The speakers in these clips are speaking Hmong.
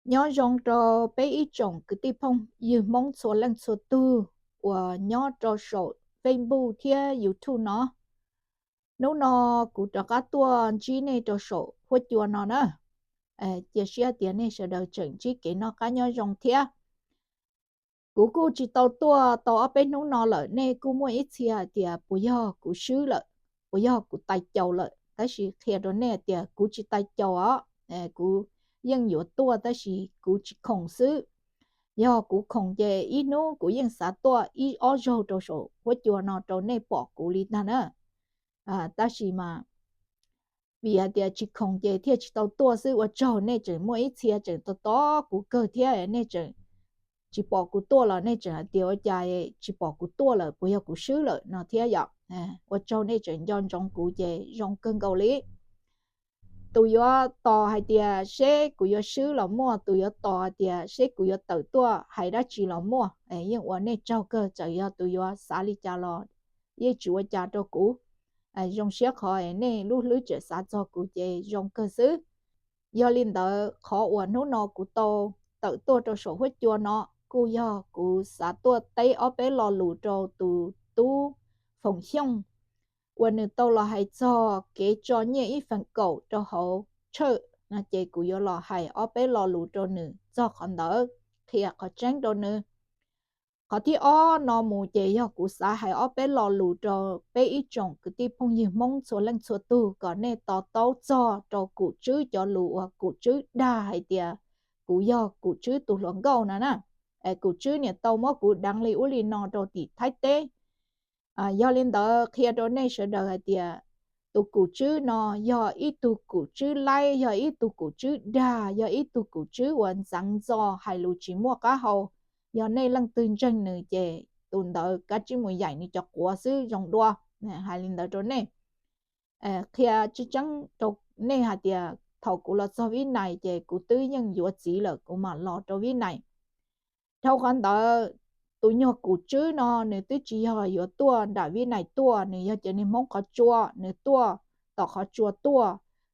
Nyob zoo rau peb ib tsoom kwv tij phooj ywg Hmoob txhua leej txhua tug uas nyob rau saum Facebook thiab YouTube no. Hnub no kuv rov qab tuaj ntsib nej rau saum huab cua no na. Cia siab tias nej sawv daws tseem ntsib kev noj qab nyob zoo thiab. Kuv kuj tsis tau tuaj tau ob peb hnub no lawm, nej kuj muaj ib txhia hais tias puas yog kuv swb lawm, puas yog kuv tais caus lawm, tab sis qhia rau nej tias kuv tsis tais caus os. Kuv yeej yuav tuaj tab sis kuv tsis khoom xwb. Yog kuv khoom ces ib hnub kuv yeej xav tuaj ib ob zaug rau saum huab cua no rau nej pom kuv li ntag na. Tab sis mas vim hais tias tsis khoom ces thiaj tsis tau tuaj xwb. Ua tsaug nej tseem muaj ib txhia tseem tos tos kuv kawg thiab, nej tseem tsis pom kuv tuaj los nej tseem hais tias ua cas tsis pom kuv tuaj lawm, puas yog kuv swb lawm no thiab yom. Ua tsaug nej tseem nco ntsoov kuv ces zoo kawg nkaus li. Tus yuav tos hais tias seb kuv yuav swb los muaj, tus yuav tos hais tias seb kuv yuav tawm tuaj hais dab tsi los muaj, yeej ua nej tsaug kawg. Txawm yog tus yuav xav li cas los yeej tsis ua cas rau kuv. Zoo siab qhov nej lub hlwb tseem xav txog kuv ces zoo kawg xwb. Yog li ntawd qhov uas hnub no kuv tau tawm tuaj rau saum huab cua no kuj yog kuv xav tuaj teb ob peb lo lus rau tus tub Foom Xyooj uas nws tau los hais txog kev tso nyiaj ib feem kaum rau hauv tshawj no, ces kuv yuav los hais ob peb lo lus rau nws txog qhov ntawd, qhia qhov tseeb rau nws. Qhov thib ob no mus ces yog kuv xav hais ob peb lo lus rau peb ib tsoom kwv tij phooj ywg Hmoob txhua leej txhua tug kom nej to taub txog rau Kum Tswb cov lus uas Kum Tswb dag hais tias kuv yog Kum Tswb tus hluas nkauj no na. Kum Tswb niam tau muab kuv deev li ub li no rau tim Thaib teb. Yog li ntawd qhia rau nej sawv daws hais tias tus Kum Tswb no yog ib tug Kum Tswb laib, yog ib tug Kum Tswb dag, yog ib tug Kum Tswb uas ntxeev ntxo hais lus tsis muaj qab hau. Yog nej leej twg ntseeg nws ces tus ntawd kav tsij mus yaim nws cov quav xwb zoo dua. Hais li ntawd rau nej. Qhia tseeb tseeb rau nej hais tias thaum kuv los txog Vib Nais ces kuv twb yeej yuav txiv lawm kuv mam los rau Vib Nais. Dhau qhov ntawd, tus nyuag Kum Tswb no nws twb tsis yog yuav tuaj nram Vib Nais tuaj, nws yog cov niag Hmoob qhov tsua, nws tuaj tom qhov tsua tuaj.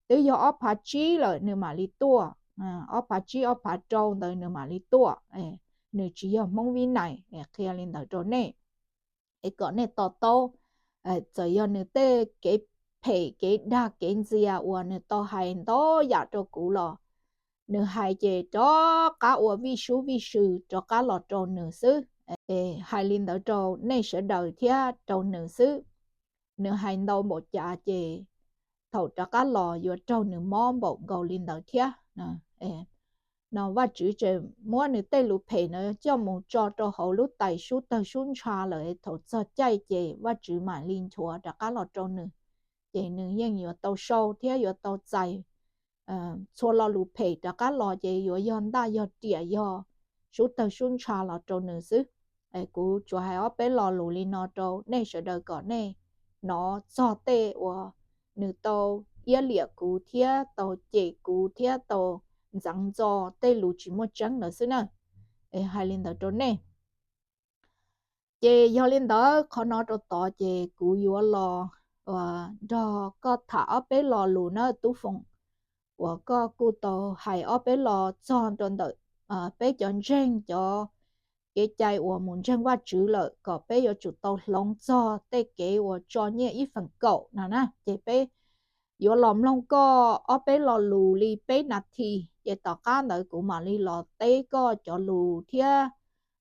Twb yog ob phav tsib lawm nws mam li tuaj, ob phav tsib ob phav rau ntawd nws mam li tuaj. Nws tsis yog Hmoob Vib Nais, qhia li ntawd rau nej es kom nej to taub. Txawm yog nws tej kev phem kev dag kev ntxias uas nws tau hais ntau yam rau kuv los nws hais ces rov qab ua vij sub vij sw rov qab los rau nws xwb. Hais li ntawd rau nej sawv daws thiab rau nws xwb. Nws hais ntau npaum cas ces thaum rov qab los yuav raug nws mob npaum nkaus li ntawd thiab. No Vajtswv tseem muab nws tej lus phem na coj mus tso rau hauv lub tais sub tawg sub ntsha lawm, thaum txog caij ces Vajtswv mam li nchuav rov qab los rau nws, ces nws yeej yuav tau sau thiab yuav tau txais txhua lo lus phem rov qab los ces yuav yog ntaj yog riam yog sub tawg sub ntsha los rau nws xwb. Kuv tsuas hais ob peb lo lus li no rau nej sawv daws kom nej hnov txog tej uas nws tau iab liam kuv thiab tau cem kuv thiab tau ntxeev ntxo tej lus tsis muaj tseeb ntawd xwb na. Hais li ntawd rau nej. Ces yog li ntawd qhov no rau tod ces kuv yuav los nrog koj tham ob peb lo lus na Tub Foom, uas koj kuj tau hais ob peb lo txog rau ntawm peb cov ntseeg cov kev cai uas mus ntseeg Vajtswv lawm kom peb yuav tsum tau hloov txog tej kev uas tso nyiaj ib feem kaum no na. Ces peb yuav los mloog koj ob peb lo lus li peb nas this, ces tom qab ntawd kuv mam li los teb koj cov lus thiab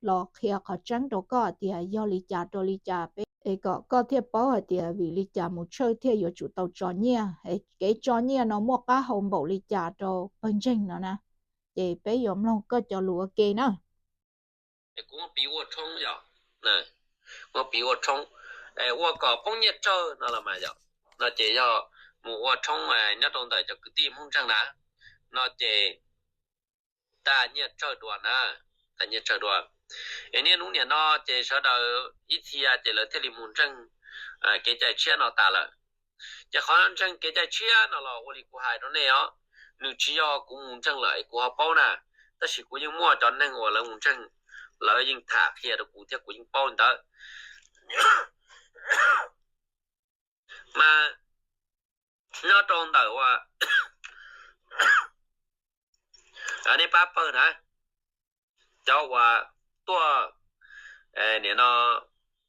los qhia qhov tseeb rau koj hais tias yog li cas rau li cas peb, es kom koj thiaj paub hais tias vim li cas mus tshawj thiaj yuav tsum tau tso nyiaj, kev tso nyiaj no muaj qab hau npaum li cas rau pawg ntseeg no na. Ces peb yuav mloog koj cov lus ua ke na. Kuv piv ua tshoob yom, kuv piv ua tshoob, ua kom poob nyiaj tsawg no los mas yom, no ces yog mus ua tshoob nyob rau ntawm cov kwv tij Hmoob ntseeg na, no ces tag nyiaj tsawg dua na, tag nyiaj tsawg dua. Es niaj hnub niam no ces sawv daws ib txhia ces lawv thiaj li mus ntseeg kev cai tshiab no tas lawm. Ces qhov ntseeg kev cai tshiab no los ua li kuv hais rau nej os, nws tsis yog kuv mus ntseeg lawm es kuv ho paub na, tab sis kuv yeej muaj cov neeg uas lawv mus ntseeg, lawv yeej tham qhia rau kuv thiab kuv yeej paub li ntawd. Mas nyob rau ntawm uas Cov nej pab pawg na, cov uas tuaj nim no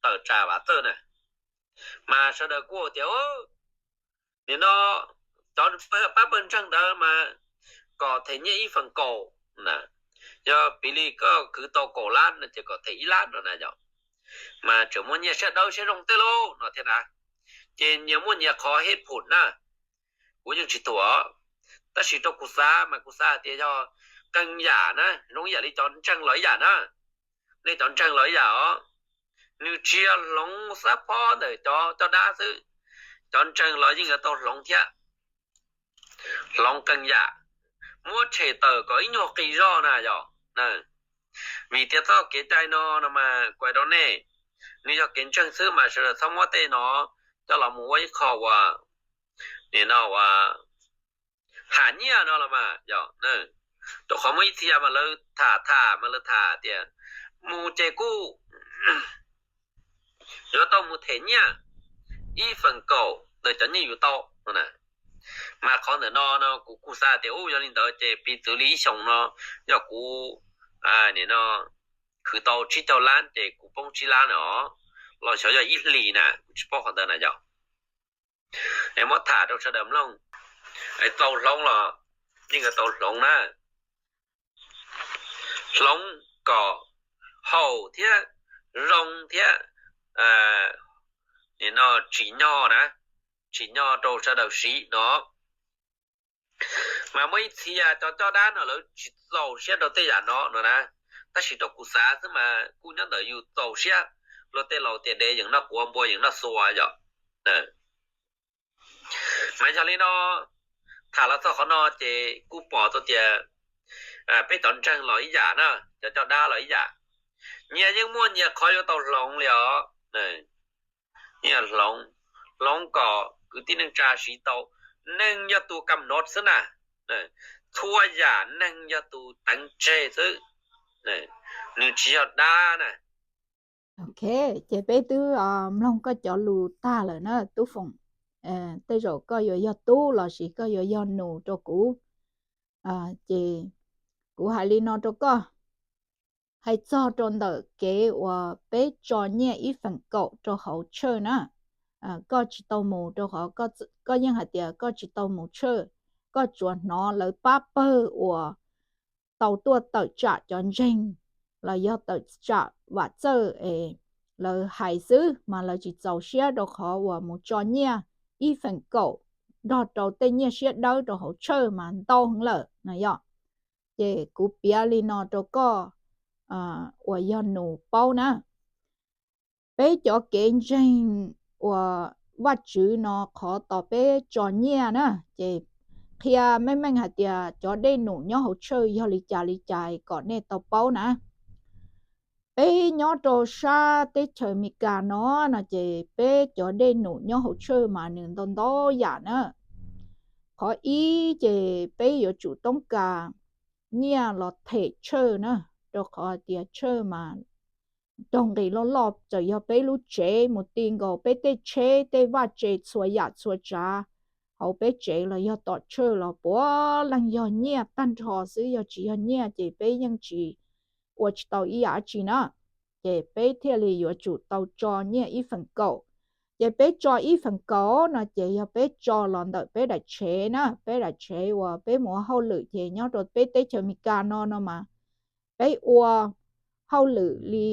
tawm tsam vam txawj na, mas sawv daws kuj tias nim no cov pab pawg ntseeg ntawd mas kom them nyiaj ib feem kaum na, yog piv li koj khwv tau kaum lab no ces kom them ib lab no na yog, mas tseem muaj nyiaj siab dawb siab zoo tej lauj no thiab na. Ces nyias muaj nyias qhov hej phum na, kuv yeej tsis thuam, tab sis rau kuv xav mas kuv xav hais tias yog qee yam na, zoo ib yam li cov ntseeg los ib yam na. Nej cov ntseeg los ib yam os, nws tsis yog hloov xab phob ntawm cov coj dab xwb, cov ntseeg los yeej yuav tau hloov thiab. Hloov qee yam, muab tshem tawm kom ib nyuag qis zog na yog, vim tias txoj kev cai no no mas kuv hais rau nej, nws yog kev ntseeg xwb mas sawv daws txhob muab tej no coj los mus ua ib qho uas nim no uas ham nyiaj no los mas yog, rau qhov muaj ib txhia mas lawv tham tham mas lawv tham tias mus ces kuj yuav tau mus them nyiaj ib feem kaum ntawm cov nyiaj yus tau no na. Mas qhov ntawm no no kuv kuj xav tias u yog li ntawd ces piv txwv li ib xyoos no yog kuv nim no khwv tau tsib caug lab ces kuv poob tsib lab no, los xyov yog ib hlis na, kuv tsis paub qhov ntawd na yog. Es muab tham rau sawv daws mloog, tau hloov los yeej yuav tau hloov na. Hloov kom haum thiab zoo thiab nim no tsim nyog na, tsim nyog rau sawv daws siv no. Mas muaj ib txhia cov coj dab no lawv tsis txaus siab rau tej yam no no na, tab sis rau kuv xav xwb mas kuj nyob ntawm yus txaus siab. Luag tej laus tias dev yeem noj quav npua yeem noj xua yom. Mas yog li no, tham los txog qhov no ces kuj pom tau tias peb cov ntseeg los ib yam na, cov coj dab los ib yam, nyias yeej muaj nyias qhov yuav tau hloov li os. Hloov, hloov kom kwv tij neej tsa siv tau. Neeg yog tus kam nov xwb na, txhua yam neeg yog tus teev tseg xwb, nws tsis yog dab na. Ok, ces peb twb mloog koj cov lus tag lawm na Tub Foom. Tej zaum koj yuav yog tub lossis koj yuav yog nus rau kuv. Ces kuv hais li no rau koj, hais txog rau ntawm kev uas peb tso nyiaj ib feem kaum rau hauv church na, koj tsis tau mus rau qhov koj yeej hais tias koj tsis tau mus church, koj tsuas hnov lawv pab pawg uas tau tuaj tawm tsam cov ntseeg los yog tawm tsam vam txawj es lawv hais xwb mas lawv tsis txaus siab rau qhov uas mus tso nyiaj ib feem kaum nrog rau tej nyiaj siab dawb rau hauv church mas ntau heev lawm na yom. Ces kuv piav li no rau koj uas yog nus paub na. Peb cov kev ntseeg uas Vajtswv no qhov tos peb tso nyiaj na, ces qhia meej meej hais tias cov dej num nyob hauv church yog li cas li cas kom nej tau paub na. Peb nyob rau sab teb chaws Amelikas no no ces peb cov dej num nyob hauv church mas nws ntau ntau yam na. Qhov ib ces peb yuav tsum toob kas nyiaj los them church na, rau qhov tias church mas raug nqis loj loj, txawm yog peb lub tsev mus ti nkaus peb tej tsheb tej vaj tse txhua yam txhua tsav hauv peb tsev los yog tom church los puav leej yog nyiaj tag nrho xwb, yog tsis yog nyiaj ces peb yeej tsis ua tsis tau ib yam dab tsi na. Ces peb thiaj li yuav tsum tau tso nyiaj ib feem kaum. Ces peb tso ib feem kaum no ces yog peb tso los ntawm peb daim tsev na, peb daim tsev uas peb mus ua hauj lwm ces nyob rau peb teb chaws Amelikas no no mas peb ua hauj lwm li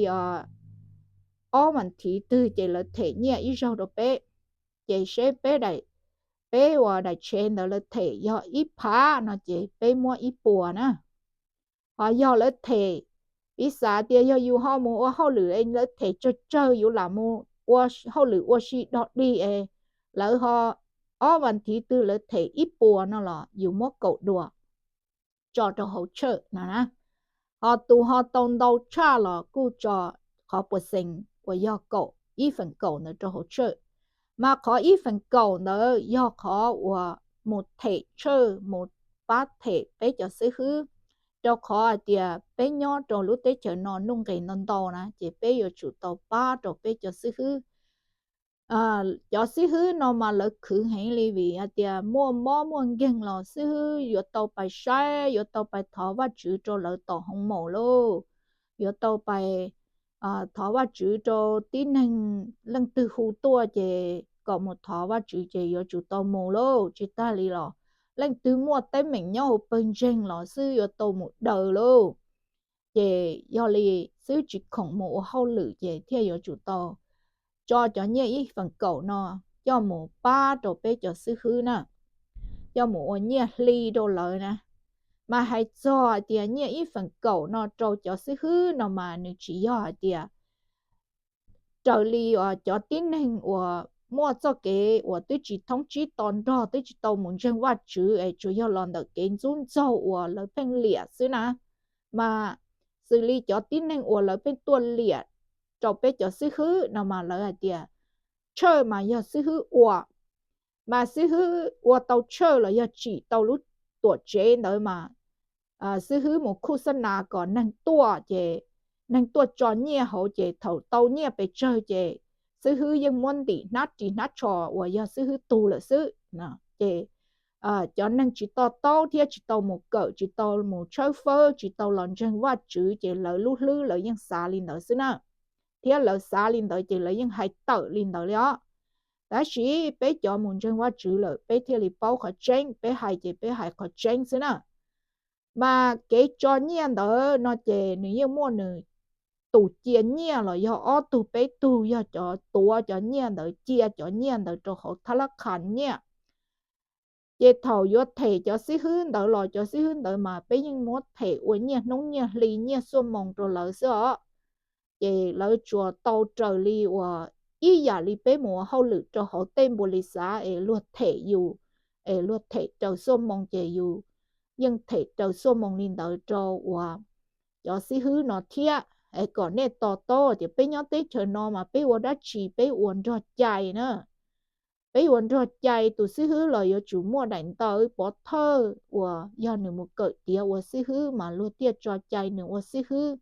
ob vas thiv twg ces lawv them nyiaj ib zaug rau peb. Ces seb peb, peb uas daim tsev ntawd lawv them yog ib phav no ces peb muab ib puas na. Ho yog lawv them, piv xam tias yog yus ho mus ua hauj lwm es lawv them tsawg tsawg yus lam mus ua hauj lwm ua si dog dig es lawv ho ob vas thiv twg lawv them ib puas no los yus muab kaum duas tso rau hauv church no na. Ho tus ho tau ntau tshaj los kuj tso qhov puas xees uas yog kaum, ib feem kaum ntawd rau hauv church. Mas qhov ib feem kaum ntawd yog qhov uas mus them church, mus pab them peb cov xib hwb, rau qhov hais tias peb nyob rau lub teb chaws no nuj nqis ntau ntau na ces peb yuav tsum tau pab rau peb cov xib hwb. Cov xib hwb no mas lawv khwv heev li vim hais tias muaj mob muaj nkeeg los xib hwb yuav tau pais saib, yuav tau pais thov Vajtswv rau lawv tom hoo maum lauj. Yuav tau pais thov Vajtswv rau tib neeg, leej twg hu tuaj ces kom mus thov Vajtswv ces yuav tsum tau mus lauj. Tsis tag li los leej twg muaj teeb meem nyob hauv pawg ntseeg los xwb yuav tau mus daws lauj. Ces yog li xwb tsis khoom mus ua hauj lwm ces thiaj yuav tsum tau tso cov nyiaj ib feem kaum no coj mus pab rau peb cov xib hwb na, coj mus ua nyiaj hli rau lawv na. Mas hais txog hais tias nyiaj ib feem kaum no rau cov xib hwb no mas nws tsis yog hais tias raws li cov tib neeg uas muaj txoj kev uas twb tsis thoob tsib to nrog, twb tsis tau mus ntseeg Vajtswv es tsuas yog los ntawm kev ntxub ntxaug uas lawv pheej liam xwb na. Mas xws li cov tib neeg uas lawv pheej tuaj liam rau peb cov xib hwb no mas lawv hais tias tshawj mas yog xib hwb ua, mas xib hwb ua tau tshawj los yog tsim tau lub tuam tsev ntawd mas xib hwb mus khuj xab nas kom neeg tuaj ces neeg tuaj tso nyiaj hauv ces thaum tau nyiaj pes tsawg ces xib hwb yeej muab ntim hnab ris hnab tsho uas yog xib hwb tug lawm xwb. Ces cov neeg tsis to taub thiab tsis tau mus kawm, tsis tau mus tshawb fawb, tsis tau los ntseeg Vajtswv ces lawv lub hlwb lawv yeej xav li ntawd xwb na. Thiab lawv xav li ntawd ces lawv yeej hais tawm li ntawd li os. Tab sis peb cov mus ntseeg Vajtswv lawm peb thiaj li paub qhov tseeb, peb hais ces peb hais qhov tseeb xwb na. Mas kev tso nyiaj ntawd no ces nws yeej muaj nws tus cia nyiaj los yog ob tug peb tug yog cov tuav cov nyiaj ntawd cia cov nyiaj ntawd rau hauv thab lab qhas nyiaj. Ces thaum yuav them cov xib hwb ntawd los cov xib hwb ntawd mas peb yeej muab them ua nyiaj hnub nyiaj hli nyiaj xuab moos rau lawv xwb os. Ces lawv tsuas tau raws li uas ib yam li peb mus ua hauj lwm rau hauv tej npua lis xav es luag them yus, es luag them raws xuab moos ces yus yeej them raws xuab moos li ntawd rau uas cov xib hwb no thiab. Es kom nej to taub tias peb nyob teb chaws no mas peb ua dab tsi peb ua nrog cai na. Peb ua nrog cai, tus xib hwb los yuav tsum muaj daim ntawv pov thawj uas yog nws mus kawm tiav ua xib hwb mas luag thiaj tso cai nws ua xib hwb.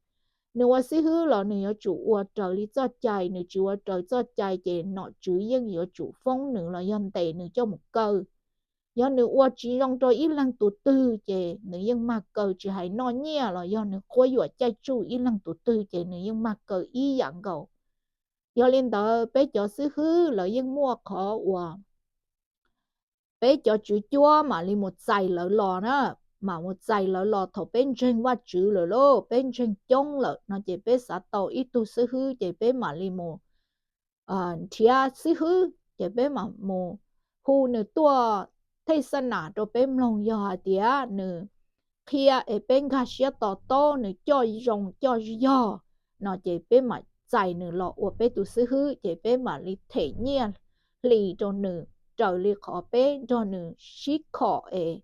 Nws ua xib hwb los nws yuav tsum ua raws li txoj cai, nws tsis ua raws txoj cai ces nom tswv yeej yuav tsum foob nws los yog ntes nws coj mus kaw. Yog nws ua tsis zoo rau ib leeg tus twg ces nws yeej mag kaw, tsis hais noj nyiaj los yog nws quab yuam caij tsuj ib leeg tus twg ces nws yeej mag kaw ib yam nkaus. Yog li ntawd peb cov xib hwb lawv yeej muaj qhov uas peb cov tswv cuab mam li mus txais lawv los na, mam mus txais lawv los thaum peb ntseeg Vajtswv lawm lauj, peb ntseeg coob lawm no ces peb xav tau ib tug xib hwb ces peb mam li mus nrhiav xib hwb ces peb mam mus hu nws tuaj thej xab nas rau peb mloog, yog hais tias nws qhia es peb nkag siab to taub, nws coj zoo coj yog no ces peb mam txais nws los ua peb tus xib hwb ces peb mam li them nyiaj hli rau nws raws li qhov peb nrog nws sib khom es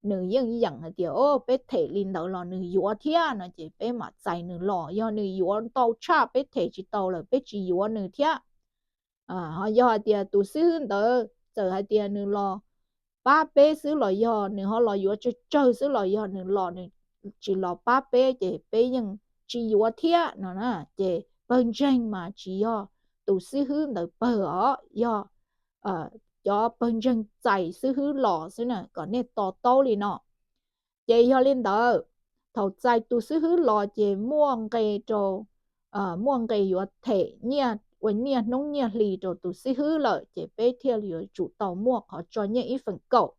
nws yeej yeem hais tias o peb them li ntawd los nws yuav thiab no ces peb mam txais nws los. Yog nws yuav ntau tshaj peb them tsis tau lawm peb tsis yuav nws thiab. Ho yog hais tias tus xib hwb ntawd txawm hais tias nws los pab peb xwb los yog nws ho los yuav tsawg tsawg xwb los yog nws los nws tsis los pab peb ces peb yeej tsis yuav thiab no na. Ces pawg ntseeg mas tsis yog tus xib hwb ntawd pawg os, yog cov pawg ntseeg txais xib hwb los xwb na, kom nej to taub li no. Ces yog li ntawd, thaum txais tus xib hwb los ces muaj nqe rau, muaj nqe yuav them nyiaj ua nyiaj hnub nyiaj hli rau tus xib hwb lawm ces peb thiaj yuav tsum tau muaj qhov tso nyiaj ib feem kaum.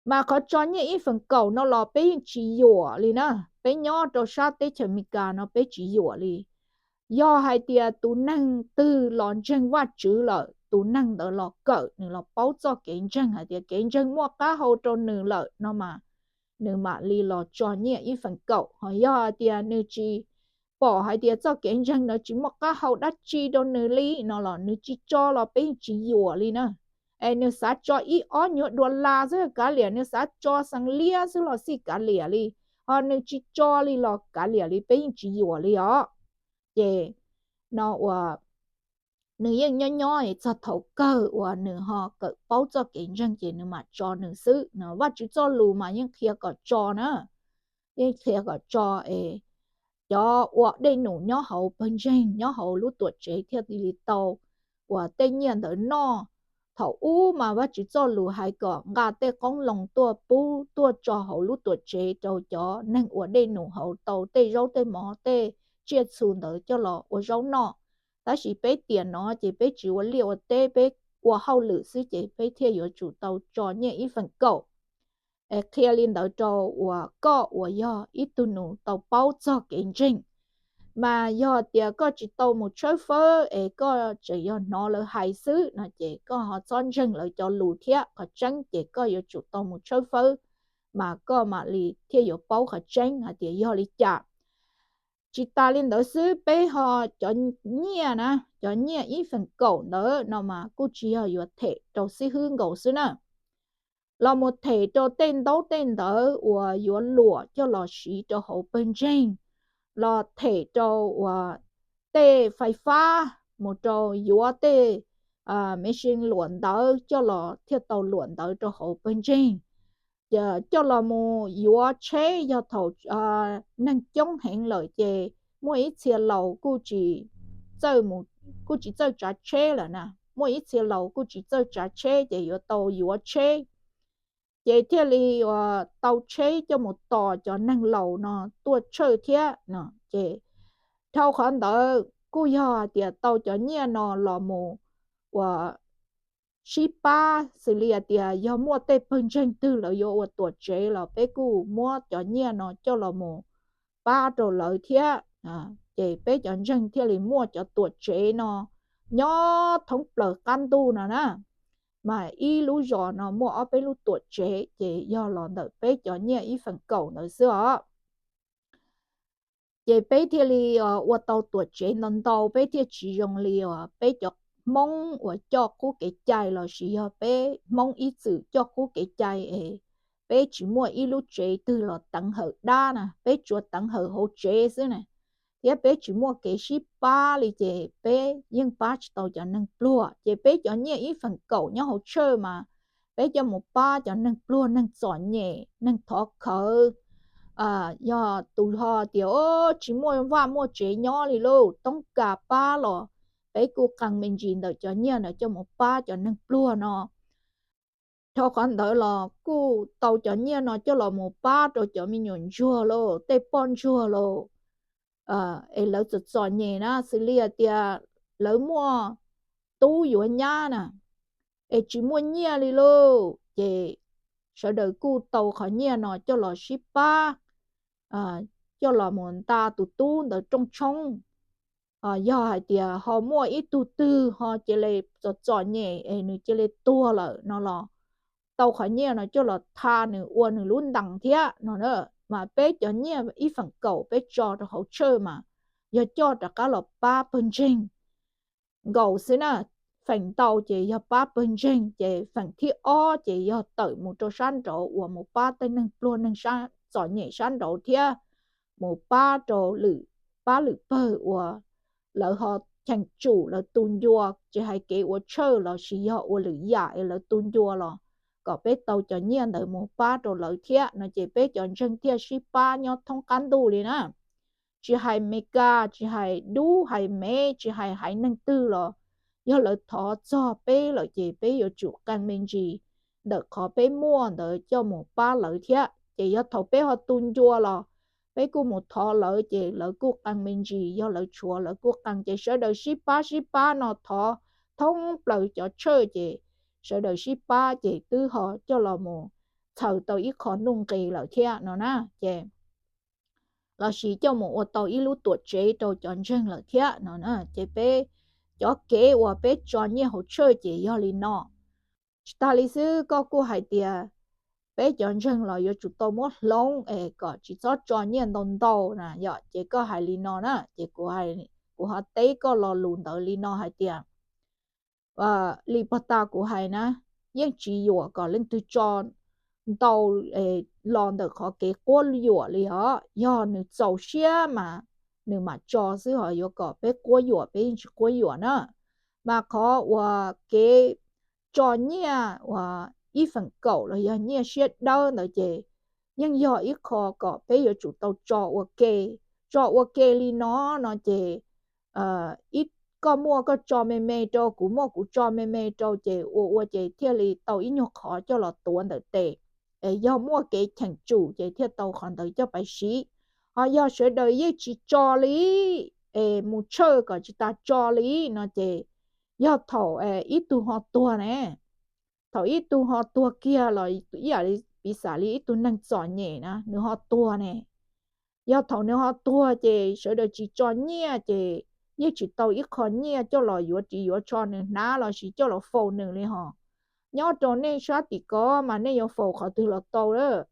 Mas qhov tso nyiaj ib feem kaum no los peb yeej tsis yuam li na. Peb nyob rau sab teb chaws Amelikas no peb tsis yuam li. Yog hais tias tus neeg twg los ntseeg Vajtswv lawm, tus neeg ntawd los kawm, nws los paub txoj kev ntseeg hais tias kev ntseeg muaj qab hau rau nws lawm no mas nws mam li los tso nyiaj ib feem kaum. Ho yog hais tias nws tsis pom hais tias txoj kev ntseeg ntawd tsis muaj qab hau dab tsi rau nws li no los nws tsis tso los peb yeej tsis yuam li na. Es nws xav tso ib ob nyuag dua las xwb kav liam, nws xav tso xeev liab xwb los xij kav liam li, ho nws tsis tso li los kav liam li, peb yeej tsis yuam li os. Ces no uas nws yeej nyob nyob txog thaum kawg uas nws ho kawm paub txoj kev ntseeg ces nws mam tso nws xwb no. Vajtswv txoj lus mas yeej qhia kom tso na, yeej qhia kom tso es cov ua dej num nyob hauv pawg ntseeg nyob hauv lub tuam tsev thiaj li tau uas tej nyiaj ntawd noj. Thaum ub mas Vajtswv txoj lus hais kom nqa tej qoob loo tuaj pub tuaj tso hauv lub tuam tsev rau cov neeg ua dej num hauv tau tej zaub tej mov tej tsiaj txhu ntawd coj los ua zaub noj. Tab sis peb tiam no ces peb tsis ua liaj ua teb, peb ua hauj lwm xwb ces peb thiaj yuav tsum tau tso nyiaj ib feem kaum. Es qhia li ntawd rau uas koj uas yog ib tug nus tau paub txog kev ntseeg. Mas yog tias koj tsis tau mus tshawb fawb es koj tseem yog hnov lawv hais xwb no ces koj ho txhob ntseeg lawv cov lus thiab. Qhov tseeb ces koj yuav tsum tau mus tshawb fawb mas koj mam li thiaj yuav paub qhov tseeb hais tias yog li cas. Tsis tas li ntawd xwb, peb ho cov nyiaj na, cov nyiaj ib feem kaum ntawd no mas kuj tsis yog yuav them rau xib hwb nkaus xwb na, los mus them rau tej ntaub tej ntawv uas yuav luam coj los siv rau hauv pawg ntseeg, los them rau uas tej fais fab mus rau yuav tej machine luam ntawv coj los thiaj tau luam ntawv rau hauv pawg ntseeg, coj los mus yuav tsheb yog thaum neeg coob heev lawm ces muaj ib txhia laus kuj tsis txawj tsav tsheb lawm na, muaj ib txhia laus kuj tsis txawj tsav tsheb ces yuav tau yuav tsheb. Ces thiaj li tau tsheb coj mus tos cov neeg laus no tuaj tshawj thiab no. Ces dhau qhov ntawd kuj yog hais tias tau cov nyiaj no los mus ua sib pab, xws li hais tias yog muaj tej pawg ntseeg twg lawv yuav ua tuam tsev los peb kuj muab cov nyiaj no coj los mus pab rau lawv thiab. Ces peb cov ntseeg thiaj li muaj cov tuam tsev no nyob thoob plaws qab ntuj no na. Mas ib lub zos no muaj ob peb lub tuam tsev ces yog los ntawm peb cov nyiaj ib feem kaum ntawd xwb os. Ces peb thiaj li ua tau tuam tsev ntau ntau, peb thiaj tsis zoo li peb cov Hmoob uas coj qub kev cai lossis yog peb Hmoob ib txwm coj qub kev cai es peb tsis muaj ib lub tsev twg los teev hawm dab na, peb tsuas teev hawm hauv tsev xwb na. Thiab peb tsis muaj kev sib pab li ces peb yeej pab tsis tau cov neeg pluag. Ces peb cov nyiaj ib feem kaum nyob hauv tshawj mas peb coj mus pab cov neeg pluag, neeg txom nyem, neeg thov khawv. Yog tus ho tias tsis muaj vaj muaj tsev nyob li lauj, toob kas pab los peb kuj qee me ntsis ntawm cov nyiaj ntawd coj mus pab cov neeg pluag no. Dhau qhov ntawd los kuj tau cov nyiaj no coj los mus pab rau cov me nyuam ntsuag lauj, tej poj ntsuag lauj, es lawv txom txom nyem na, xws li hais tias lawv muaj tub yuav nyab na, es tsis muaj nyiaj li lauj, ces sawv daws kuj tau qhov nyiaj no coj los sib pab, coj los mus nta tus tub ntawd rooj tshoob. Yog hais tias ho muaj ib tug twg ho cia li txom txom nyem es nws cia li tuag lawm no los tau qhov nyiaj no coj los tha nws ua nws lub ntees thiab no. Mas peb cov nyiaj ib feem kaum peb tso rau hauv tshawj mas yog coj rov qab los pab pawg ntseeg nkaus xwb na. Feem ntau ces yog pab pawg ntseeg, ces feem thib ob ces yog tawm mus rau sab nraud uas mus pab tej neeg pluag neeg txom nyem sab nraud thiab mus pab rau lwm, pab lwm pawg uas lawv ho cheem tsum lawv tu ncua, tsis hais kev ua tshawj lossis yog ua lwm yam es lawv tu ncua los kom peb tau cov nyiaj ntawd mus pab rau lawv thiab no ces peb cov ntseeg thiaj sib pab nyob thoob qab ntuj li na. Tsis hais Meskas, tsis hais dub hais mev, tsis hais haiv neeg twg los yog lawv thov txog peb lawm ces peb yuav tsum qee me ntsis ntawm qhov peb muaj ntawd coj mus pab lawv thiab. Ces yog thaum peb ho tu ncua los peb kuj mus thov lawv ces lawv kuj qee me ntsis, yog lawv tshuav lawv kuj qee. Ces sawv daws sib pab sib pab no thov thoob plaws cov tshawj ces sawv daws sib pab ces twb ho coj los mus txhaws tau ib qho nuj nqis lawm thiab no na. Ces lossis coj mus ua tau ib lub tuam tsev rau cov ntseeg lawm thiab no. Ces peb cov kev uas peb tso nyiaj hauv tshawj ces yog li no. Tsis tas li xwb, koj kuj hais tias peb cov ntseeg los yuav tsum tau muab hloov es kom tsis txhob tso nyiaj ntau ntau na yom. Ces koj hais li no na, ces kuv ho teb koj lo lus ntawd li no hais tias, li puag ta kuv hais na, yeej tsis yuam kom leej twg tso ntau los ntawm qhov kev quab yuam li os. Yog nws txaus siab mas nws mam tso xwb, ho yuav kom peb quab yuam peb yeej tsis quab yuam na. Mas qhov uas kev tso nyiaj uas ib feem kaum los yog nyiaj siab dawb ntawd ces yeej yog ib qho kom peb yuav tsum tau tso ua ke. Tso ua ke li no no ces ib koj muaj koj tso me me rau, kuv muaj kuv tso me me rau, ces ua ua ces thiaj li tau ib nyuag qhov coj los tuav ntawm tes. Es yog muaj kev cheem tsum ces thiaj tau qhov ntawd coj pais siv. Ho yog sawv daws yeej tsis tso li, es mus tshawj kom tsis tas tso li no ces yog thaum ib tug ho tuag ne, thaum ib tug ho tuag kiag los ib yam li piv xam li ib tug neeg txom nyem na, nws ho tuag ne, yog thaum nws ho tuag ces sawv daws tsis tso nyiaj ces yeej tsis tau ib qho nyiaj coj los yuav ris yuav tsho nws hnab lossis coj los faus nws li hos. Nyob rau nej sab tim ko mas nej yuav faus qhov twg los tau lawm,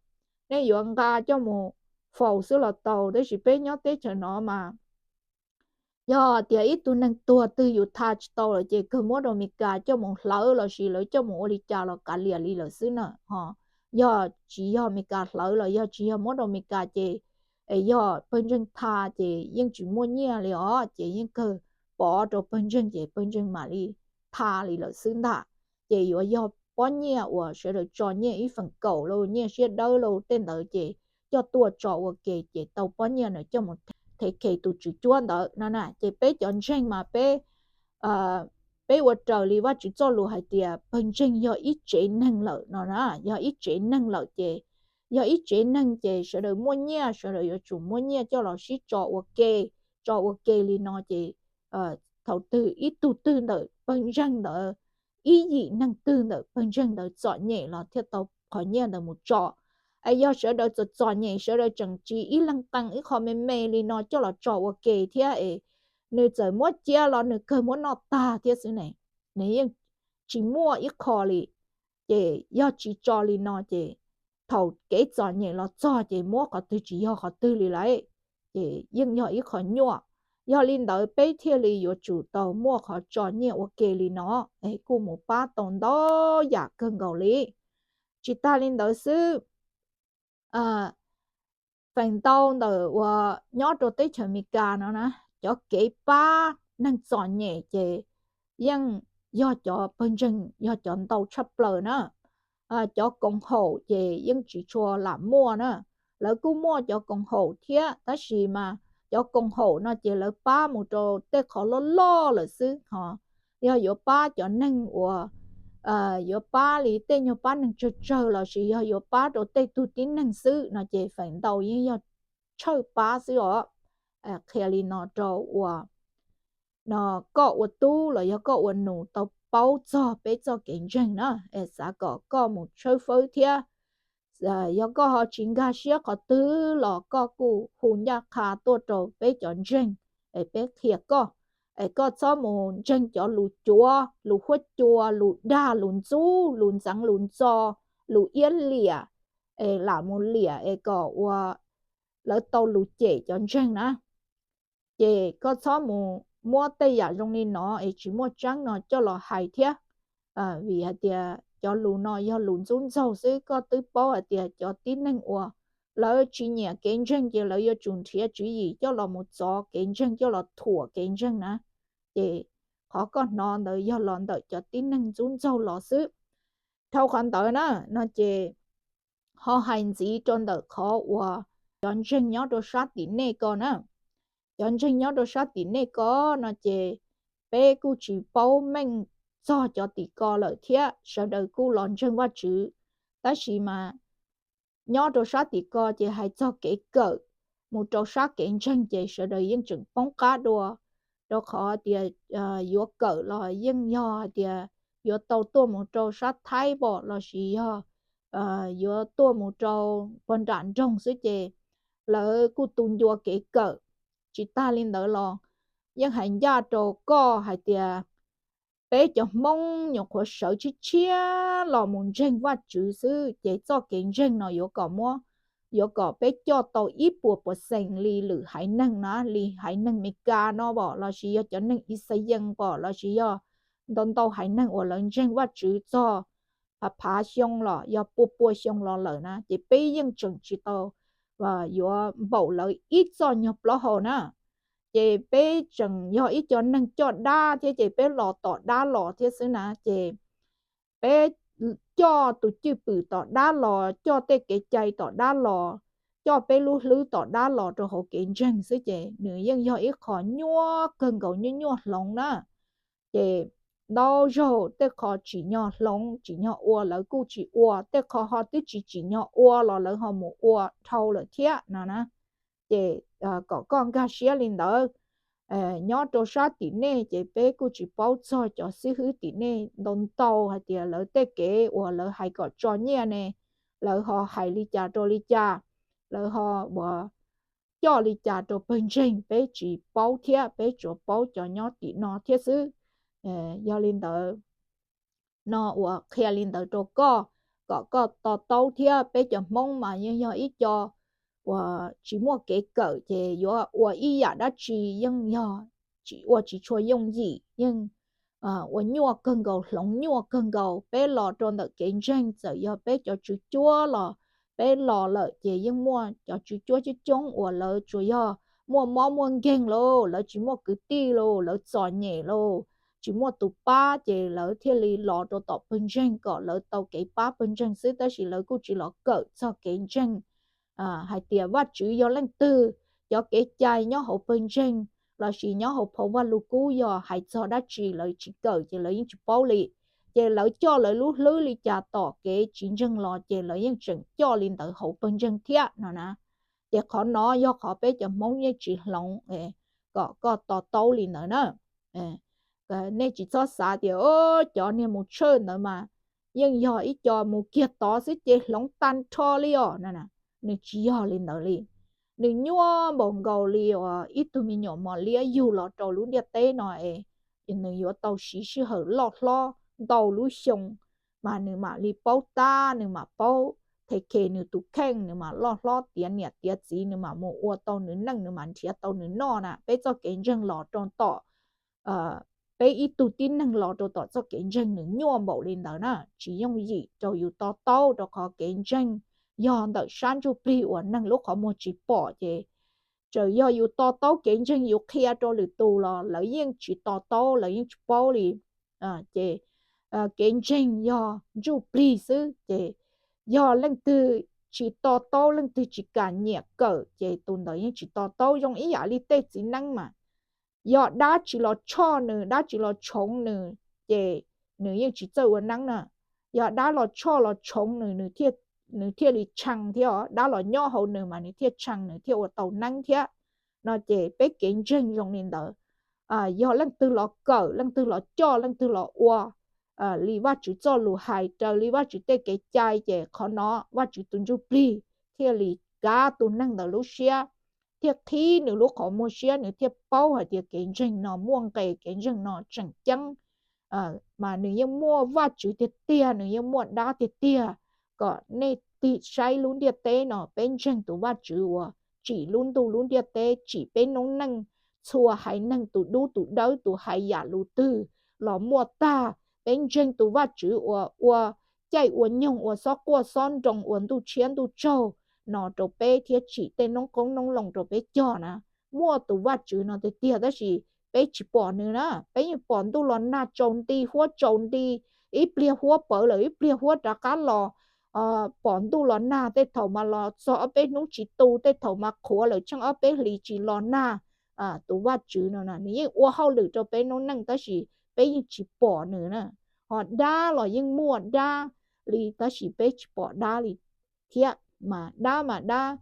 nej yuav nqa coj mus faus xwb los tau, tab sis peb nyob teb chaws no mas yog tias ib tug neeg tuag twg yus tha tsis tau lawm ces kawg muab rau Meskas coj mus hlawv lossis lawv coj mus ua li cas los kav liam li lawm xwb na ho. Yog tsis yog Meskas hlawv los yog tsis yog muab rau Meskas ces yog pawg ntseeg tha ces yeej tsis muaj nyiaj li os, ces yeej kawg pov rau pawg ntseeg ces pawg ntseeg mam li tha li lawm xwb ntag. Ces yuav yog pob nyiaj uas sawv daws tso nyiaj ib feem kaum lauj, nyiaj siab dawb lauj, tej ntawd ces coj tuaj tso ua ke ces tau pob nyiaj na coj mus thev khes tus tswv cuab ntawd no na. Ces peb cov ntseeg mas peb peb ua raws li Vajtswv txoj lus hais tias pawg ntseeg yog ib tsev neeg lawm no na, yog ib tsev neeg lawm ces, yog ib tsev neeg ces sawv daws muaj nyiaj sawv daws yuav tsum muaj nyiaj coj los sib tso ua ke, tso ua ke li no ces thaum twg ib tug twg ntawm pawg ntseeg ntawd, ib yim neeg twg ntawm pawg ntseeg ntawd txom nyem los thiaj tau qhov nyiaj ntawd mus tso. Es yog sawv daws txom txom nyem sawv daws tseem tsis ib leeg qee ib qho me me li no coj los tso ua ke thiab es nws txawm muab cia los nws kawg muab noj tag thiab xwb ne, nws yeej tsis muaj ib qho li. Ces yog tsis tso li no ces thaum kev txom nyem los txog ces muab qhov twg tsis yog qhov twg li lawm, ces yeej yog ib qho nyuaj. Yog li ntawd peb thiaj li yuav tsum tau muaj qhov tso nyiaj ua ke li no, es kuj mus pab tau ntau yam kawg nkaus li. Tsis tag li ntawd xwb, feem ntau ntawm uas nyob rau teb chaws Amelikas no na, cov kev pab neeg txom nyem ces yeej yog cov pawg ntseeg yog cov ntau tshaj plaws na. Cov koom haum ces yeej tsis tshua lam muaj na, lawv kuj muaj cov koom haum thiab tab sis mas cov koom haum no ces lawv pab mus rau tej qhov loj loj lawm xwb ho. Yog yuav pab cov neeg uas yuav pab li tej nyuag pab neeg tsawg tsawg lossis yog yuav pab rau tej tug tib neeg xwb no ces feem ntau yeej yog tshawj pab xwb os. Qhia li no rau uas no koj ua tub los yog koj ua nus tau paub txog peb txoj kev ntseeg na, es xav kom koj mus tshawb fawb thiab. Yog koj ho tsis nkag siab qhov twg los koj kuj hu ncaj qha tuaj rau peb cov ntseeg es peb qhia koj, es koj txhob mus ntseeg cov lus cuav, lus huab cua, lus dag, lus ntxub, lus ntxeev, lus ntxo, lus iab liam, es lam mus liam es kom ua lawv tau lus cem cov ntseeg na. Ces koj txhob mus muab tej yam zoo li no es tsis muaj tseeb no coj los hais thiab, vim hais tias cov lus no yog lus ntxub ntxaug xwb. Koj twb paub hais tias cov tib neeg uas lawv tsis nyiam kev ntseeg ces lawv yuav tsum nrhiav tswv yim coj los mus txov kev ntseeg, coj los thuam kev ntseeg na. Ces qhov koj hnov ntawd yog los ntawm cov tib neeg ntxub ntxaug los xwb. Dhau qhov ntawd na, no ces ho hais ntxiv rau ntawm qhov uas cov ntseeg nyob rau sab tim nej ko na. Cov ntseeg nyob rau sab tim nej ko no ces peb kuj tsis paub meej txog cov tim ko lawm thiab, sawv daws kuj los ntseeg Vajtswv, tab sis mas nyob rau sab tim ko ces hais txog kev kawm mus rau sab kev ntseeg ces sawv daws yeej tseem poob qab dua, rau qhov tias yuav kawm los yeej yog hais tias yuav tau tuaj mus rau sab Thaib pom lossis yog yuav tuaj mus rau puag nram nroog xwb ces lawv kuj tu ncua kev kawm. Tsis tag li ntawd los yeej hais ncaj rau koj hais tias peb cov Hmoob nyuam qhuav sawv tshiab tshiab los mus ntseeg Vajtswv xwb ces txoj kev ntseeg no yuav kom muab, yuav kom peb coj tau ib puas percent li lwm haiv neeg na, li haiv neeg Meskas no pom lossis yog cov neeg Ixayees pom lossis yog ntau ntau haiv neeg uas lawv ntseeg Vajtswv txog phav phav xyoo los yog pua pua xyoo los lawm na ces peb yeej tseem tsis tau yuav npaum lawv ib txoj nyuag plaub hau na. Ces peb tseem yog ib co neeg coj dab thiab ces peb los tom dab los thiab xwb na ces peb coj tus cwj pwm tom dab los, coj tej kev cai tom dab los, coj peb lub hlwb tom dab los rau hauv kev ntseeg xwb ces nws yeej yog ib qho nyuaj kawg nkaus, nyuaj nyuaj hloov na. Ces ntau zaug tej qho tsim nyog hloov tsim nyog ua lawv kuj tsis ua, tej qho ho twb tsis tsim nyog ua los lawv ho mus ua dhau lawm thiab no na. Ces kom koj nkag siab li ntawd. Nyob rau sab tim nej ces peb kuj tsis paub txog cov xib hwb tim nej ntau ntau hais tias lawv tej kev uas lawv hais kom tso nyiaj ne, lawv ho hais li cas rau li cas, lawv ho ua coj li cas rau pawg ntseeg, peb tsis paub thiab, peb tsuas paub cov nyob tim no thiab xwb. Yog li ntawd, no uas qhia li ntawd rau koj, kom koj to taub thiab. Peb cov Hmoob mas yeej yog ib co uas tsis muaj kev kawm ces yuav ua ib yam dab tsi yeej yog tsis ua tsis tshua yooj yim, yeej ua nyuaj kawg nkaus, hloov nyuaj kawg nkaus. Peb los rau ntawm kev ntseeg, txawm yog peb cov tswv cuab los peb los lawm ces yeej muaj cov tswv cuab coob coob uas lawv tsuas yog muaj mob muaj nkeeg lauj, lawv tsis muaj kwv tij lauj, lawv txom nyem lauj, tsis muaj tus pab ces lawv thiaj li los rau tom pawg ntseeg kom lawv tau kev pab pawg ntseeg xwb, tab sis lawv kuj tsis los kawm txog kev ntseeg hais tias Vajtswv yog leej twg, cov kev cai nyob hauv pawg ntseeg lossis nyob hauv phau Vajluskub yog hais txog dab tsi lawv tsis kawm ces lawv yeej tsis paub li. Ces lawv coj lawv lub hlwb li cas tom kev tsis ntseeg los ces lawv yeej tseem coj li ntawd hauv pawg ntseeg thiab no na. Ces qhov no yog qhov peb cov Hmoob yeej tsis hloov, kom koj to taub li ntawd na. Nej tsis txhob xav tias cov niag mus tshawj ntawd mas yeej yog ib co mus kiag tod xwb ces hloov tag nrho li os. Nws tsis yog li ntawd li. Nws nyuaj npaum nkaus li uas ib tug me nyuam mos liab yug los rau lub ntiaj teb no es nws yuav tau siv sij hawm loj hlob ntau lub xyoo mas nws mam li paub tab, nws mam paub the khe nws tus kheej, nws mam loj hlob tiav niam tiav txiv, nws mam mus ua tau nws neej, nws mam nrhiav tau nws noj na. Peb txoj kev ntseeg los rau tom peb ib tug tib neeg los rau tom txoj kev ntseeg nws nyuaj npaum li ntawd na, tsis yooj yim rau yus to taub, rau qhov kev ntseeg yog ntawm sab ntsuj plig uas neeg lub qhov muag tsis pom ces txawm yog yus to taub kev ntseeg yus qhia rau lwm tus los lawv yeej tsis to taub, lawv yeej tsis paub li. Ces kev ntseeg yog ntsuj plig xwb ces yog leej twg tsis to taub, leej twg tsis kam nyiam kawm ces tus ntawd yeej tsis to taub. Zoo ib yam li tej txiv neeb mas yog dab tsis los tshoj nws, dab tsis los tshoov nws ces nws yeej tsis txawj ua neeb na. Yog dab los tshoj los tshoov nws, nws thiaj li tshee thiab os, dab los nyob hauv nws mas nws thiaj tshee, nws thiaj ua tau neeb thiab. No ces peb kev ntseeg zoo li ntawd, yog leej twg los kawm, leej twg los coj, leej twg los ua li Vajtswv txoj lus hais, raws li Vajtswv tej kev cai ces qhov no Vajtswv tus ntsuj plig thiaj li kav tus neeg ntawd lub siab, thiaj qhib nws lub qhov muag siab, nws thiaj paub hais tias kev ntseeg no muaj nqe, kev ntseeg no tseem ceeb. Mas nws yeej muaj Vajtswv tiag tiag, nws yeej muaj dab tiag tiag. Kom nej tig saib lub ntiaj teb no, peb ntseeg tus Vajtswv uas tsim lub ntuj lub ntiaj teb, tsim peb noob neej, txhua haiv neeg tus dub tus dawb, tus hais yam lus twg los muaj tag. Peb ntseeg tus Vajtswv uas ua caij ua nyoog, ua xob quaj xob nroo, ua ntuj tshiab ntuj tsaug no rau peb thiab tsim tej noob qoob noob loo rau peb cog na. Muaj tus Vajtswv no tiag tiag tab sis peb tsis pom nws na. Peb yeej pom ntuj los nag tsaus nti, huab tsaus nti, ib pliag huab pawv lawm ib pliag huab rov qab los. Pom ntuj los nag, tej thaum mas los txog ob peb hnub tsis tu, tej thaum mas qhuav lawm tsheej ob peb hlis tsis los nag. Tus Vajtswv no nws yeej ua hauj lwm rau peb noob neej tab sis peb yeej tsis pom nws na. Ho dab los yeej muaj dab li tab sis peb tsis pom dab li thiab. Mas dab mas dab,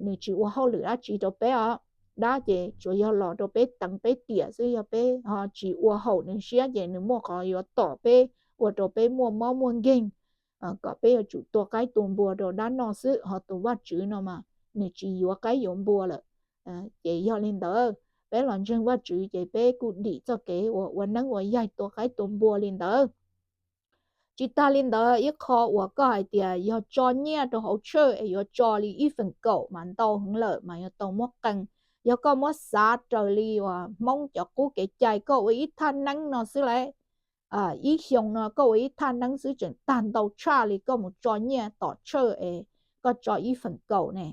nws tsis ua hauj lwm dab tsi rau peb os. Dab ces tsuas yog los rau peb teev peb tiam xwb, yog peb ho tsis ua haum nws siab ces nws muaj qhov yuav tom peb, ua rau peb muaj mob muaj nkeeg, kom peb yuav tsum tua qaib tua npua rau dab noj xwb. Ho tus Vajtswv no mas nws tsis yuav qaib yuav npua lawm. Ces yog li ntawd, peb los ntseeg Vajtswv ces peb kuj dim txoj kev uas ua neeb ua yaig tua qaib tua npua li ntawd. Tsis tag li ntawd, ib qho uas koj hais tias yog tso nyiaj rau hauv church es yuav tso li ib feem kaum mas ntau heev lawm mas yuav tau muab qee. Yog koj muab xav raws li uas Hmoob cov qub kev cai, koj ua ib thaj neeb no xwb lauj, ib xyoo no koj ua ib thaj neeb xwb tseem tag ntau tshaj li koj mus tso nyiaj tom church es koj tso ib feem kaum ne.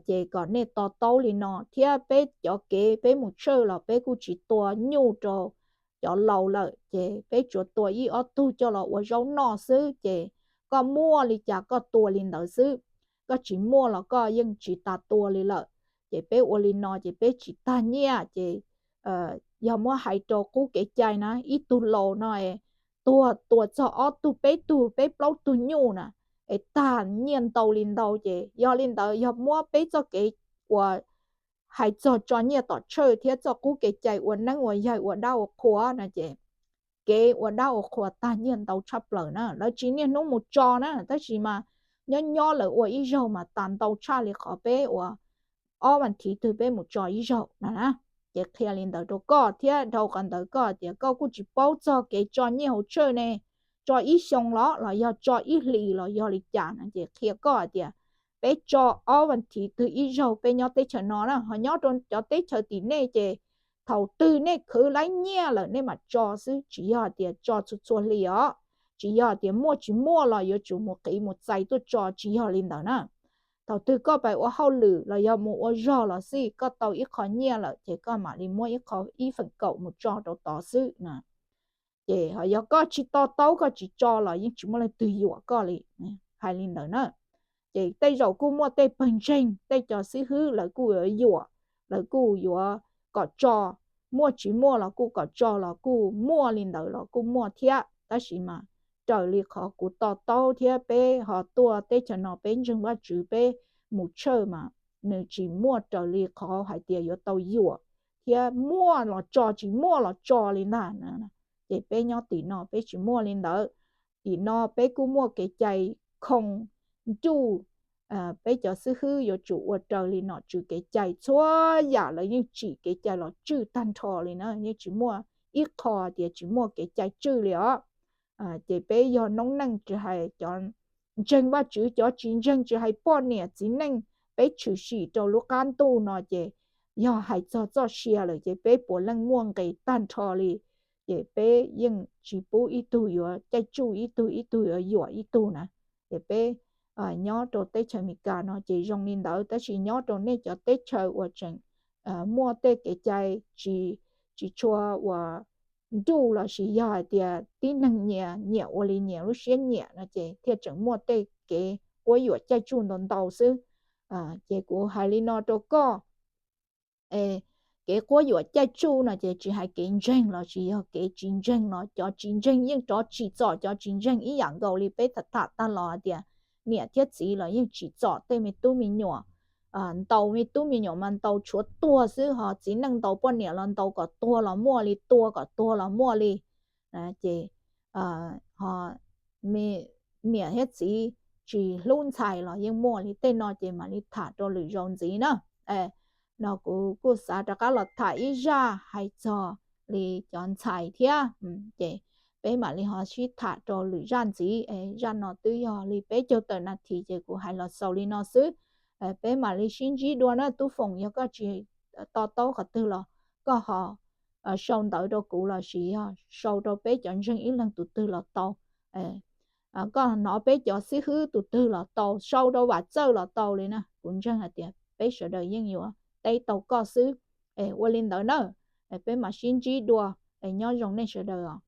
Ces kom nej to taub li no thiab, peb cov kev peb mus church los peb kuj tsis tua nyuj rau cov laus lawm, ces peb tsuas tua ib ob tug coj los ua zaub noj xwb, ces koj muaj li cas koj tua li ntawd xwb. koj tsis muaj los koj yeej tsis tas tua li lawm. Ces peb ua li no ces peb tsis tag nyiaj. Ces yog muab hais rau qub kev cai na, ib tug laus no es tuag tua txog ob tug peb tug peb plaub tug nyuj na, es tag nyiaj ntau li ntau. Ces yog li ntawd yog muab peb txoj kev uas hais txog tso nyiaj tom church thiab txoj qub kev cai ua neeb ua yaig ua dab ua qhua no ces kev ua dab ua qhua tag nyiaj ntau tshaj plaws na. Lawv tsis niaj hnub mus tso na, tab sis mas nyob nyob lawv ua ib zaug mas tas ntau tshaj li qhov peb ua ob vas thiv twg peb mus tso ib zaug na. Ces qhia li ntawd rau koj thiab dhau qhov ntawd koj tias koj kuj tsis paub txog kev tso nyiaj hauv church ne, tso ib xyoo los los yog tso ib hlis los yog li cas no ces qhia koj hais tias peb tso ob vas thiv twg ib zaug peb nyob teb chaws no na, ho nyob rau cov teb chaws tim nej ces thaum twg nej khwv laib nyiaj lawm nej mam tso xwb, tsis yog hais tias tso txhua txhua hli os. Tsis yog hais tias muaj tsis muaj los yuav tsum mus qiv mus txais tuaj tso, tsis yog li ntawd na. Thaum twg koj pais ua hauj lwm los yog mus ua zog los xij, koj tau ib qho nyiaj lawm ces koj mam li muab ib qho ib feem kaum mus tso rau tod xwb na. Ces ho yog koj tsis to taub koj tsis tso los yeej tsis muaj leej twg yuam koj li, hais li ntawd na. Ces tej zaum kuj muaj tej pawg ntseeg tej cov xib hwb lawv kuj yuav yuam, lawv kuj yuav kom tso, muaj tsis muaj los kuj kom tso los kuj muaj li ntawd los kuj muaj thiab. Tab sis mas raws li qhov kuv to taub thiab peb ho tuaj teb chaws no peb ntseeg Vajtswv peb mus church mas nws tsis muaj raws li qhov hais tias yuav tau yuam thiab muaj los tso tsis muaj los tso li ntag. Ces peb nyob tim no peb tsis muaj li ntawd. Tim no peb kuj muaj kev cai khoo nruj, peb cov xib hwb yuav tsum ua raws li nom tswv kev cai, txhua yam lawv yeej tsim kev cai los tswj tag nrho li na, yeej tsis muaj ib qho tias tsis muaj kev cai tswj li os. Ces peb yog noob neej tsis hais cov ntseeg Vajtswv, cov tsis ntseeg tsis hais poj niam txiv neej, peb tshwm sim rau lub qab ntuj no ces yog hais txog txoj sia lawm ces peb puav leej muaj nqis tag nrho li. Ces peb yeej tsis pub ib tug yuav caij tsuj ib tug, ib tug yuav yuam ib tug na. Ces peb nyob rau teb chaws Amelikas no ces zoo li ntawd, tab sis nyob rau nej cov teb chaws uas tseem muaj tej kev cai tsis, tsis tshua uas nruj lossis yog hais tias tib neeg nyias nyiam ua li nyias lub siab nyiam no ces thiaj tseem muaj tej kev quab yuam caij tsuj ntau ntau xwb. Ces kuv hais li no rau koj, kev quab yuam caij tsuj no ces tsis hais kev ntseeg lossis yog kev tsis ntseeg no, cov tsis ntseeg yeej rov tsim txom cov tsis ntseeg ib yam nkaus li peb tham tham tag los hais tias niam thiab txiv los yeej tsim txom tej me tub me nyuam. Ntaus me tub me nyuam mas ntaus tshuav tuag xwb, ho txiv neej ntaus poj niam los ntaus kom tuag los muaj li, tua kom tuag los muaj li. Ces ho niam thiab txiv tsis hlub ntxhais los yeej muaj li. Tej no ces mam li tham rau lwm zaus ntxiv na. No kuv kuj xav rov qab los tham ib zaj hais txog li cov ntxhais thiab, ces peb mam li ho sib tham rau lwm zaj ntxiv. Zaj no twb yog li peb caug tawm nas this ces kuv hais los xaus li no xwb. Peb mam li sib ntsib dua na Tub Foom, yog koj tsis to taub qhov twg los koj ho sau ntawv rau kuv lossis yog sau rau peb cov ntseeg ib leeg tus twg los tau. Koj hnov peb cov xib hwb tus twg los tau, sau rau Vam Txawj los tau li na. Kuv ntseeg hais tias peb sawv daws yeej yuav teb tau koj xwb. Ua li ntawd na, peb mam sib ntsib dua. Nyob zoo nej sawv daws os.